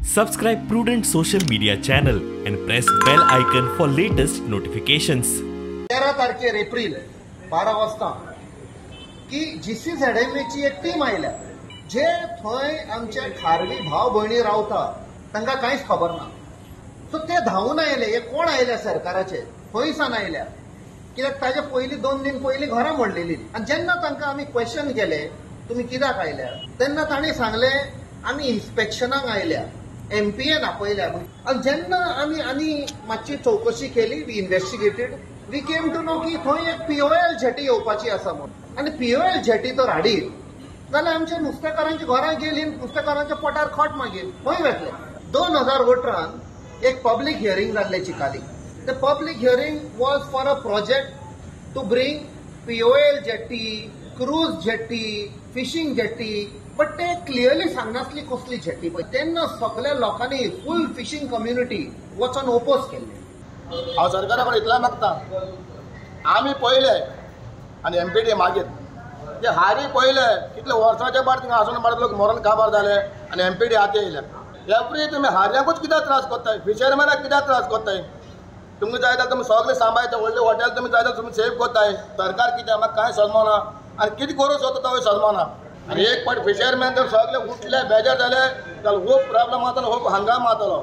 Subscribe Prudent Social Media channel and press bell icon for latest notifications. 13 तारखेर एप्रील 12 वाजता की GCZMA एक team आयल्या, जे थंय आमचे खारवी भाव भयणी रावता तांकां कांयच खबर ना. सो ते धांवून आयले. हे कोण आयल्या सरकाराचे खंय सान आयल्या, कित्याक ताजे पयलीं 2 दिन पयलीं घरां मोडलेली. आनी जेन्ना तांकां आमी क्वेश्चन केले तुमी कित्याक आयल्या, तेन्ना तांणी सांगलें आमी इन्स्पेक्शनाक आयल्या, MPN आपयल्या. आनी जेन्ना आमी आनी मातशी चवकशी केली, we investigated, we came to know की थंय एक POL jetty येवपाची आसा म्हणून. आनी POL jetty तर हाडीत जाल्यार आमच्या नुस्तेकारांच्या घरां गेली, नुस्तेकारांच्या पोटार खट मागीर खंय वेतले. 2018 एक पब्लीक हियरींग जाल्लें Chicalim. The public hearing was for a project to bring POL jetty, cruise jetty, fishing jetty, but ते क्लियरली सांगनासली कसली जेटी. पळय तेन्ना सगळ्या लोकांनी फूल फिशींग कम्युनिटी वचोन ओपोज केल्ले. हांव सरकारा कडेन इतलें मागता, आमी पळयले आनी MPD मागीर ते हारी पळयले कितले वर्साचे बाद थिंगा आसून बाद लोक मरण काबार जाले आनी MPD आतां येयले. एवरी तुमी हारयांकूच कित्याक त्रास करताय, फिशरमॅनाक कित्याक त्रास करताय? तुमकां जाय जाल्यार तुमी सगळें सांबाळटा, व्हडलें हॉटेल तुमी जाय जाल्यार तुमी सेव करताय. सरकार कितें म्हाका कांय समजना आनी कितें करूं सोदता तो समजना. आनी एक पाट फिशरमॅन जर सगळे उठले बेजार जाले जाल्यार खूब प्रॉब्लम जातलो, खूब हंगाम जातलो.